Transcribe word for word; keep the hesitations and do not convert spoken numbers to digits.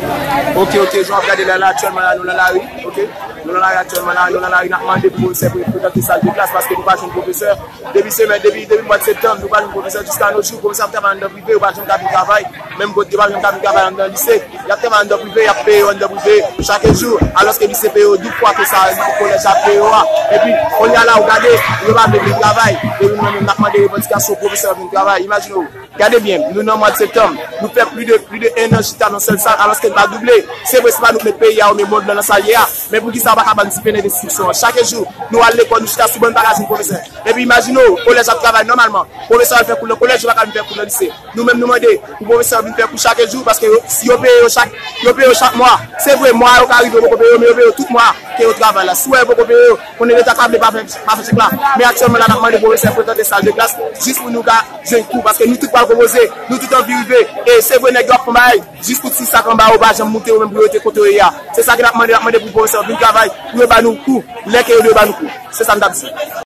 Ok, ok, jan w ap gade la, la, aktyèlman la, nou nan lari, ok? Nou nan lari aktyèlman la, nou nan lari, n ap mande pou pwofesè pou prezante sal de klas paske nou pa jwenn pwofesè. Depi semèn, depi, depi mwa septanm, nou pa jwenn pwofesè jiska nos jours. Pwofesè ap travay anndan prive, yo pa janm ka vin travay. Menm kot yo pa janm ka vin travay anndan lise. Y ap travay anndan prive, y ap peye yo anndan prive chak jou. Alòske lise peye yo douz fwa ke sa kolèj la ap peye yo a. Epi, kounye a la, ou gade, yo pa vle vin travay. Epi nou menm, n ap mande revandikasyon pwofesè yo vin travay. Imajine w. Gade byen, nou nan mwa septanm, nou fè plis de, plis de en an chita nan sèl sal, alòske n pa double. Se vre, se pa nou k met peyi a, men mond lan nan sa l ye a. Men poukisa yo pa ka ban n ti pen enstriksyon an? Chak jou, nou al lekòl, nou chita sou ban, n pa ka jwenn pwofesè. Epi imajine w, kolèj ap travay nòmalman. Pwofesè al fè kou nan kolèj, yo pa ka vin fè kou nan lise. Nou menm, nou mande pou pwofesè yo vin fè kou chak jou, paske yo, si yo peye yo chak, yo peye yo chak mwa. Se vre, mwa yo ka rive, yo poko peye yo, men yo peye yo tout mwa ke yo travay la. Si w wè yo poko peye yo, konnen Leta ta vle pa fè, pa fè chèk la. Men aktyèlman la, n ap mande pwofesè prezante sal de klas, jis pou nou ka jwenn kou, paske nou tout pral konpoze, nou tout anvi rive. E se vre, nèg yo ap pran bagay, jis pou ti sak anba yo pa janm moute yo menm pou yo rete kote yo ye a. Se sa ke n ap mande, n ap mande pou pwofesè yo vin travay, pou yo ba nou kou, lè ke yo dwe ba nou kou. Se sa m t ap di.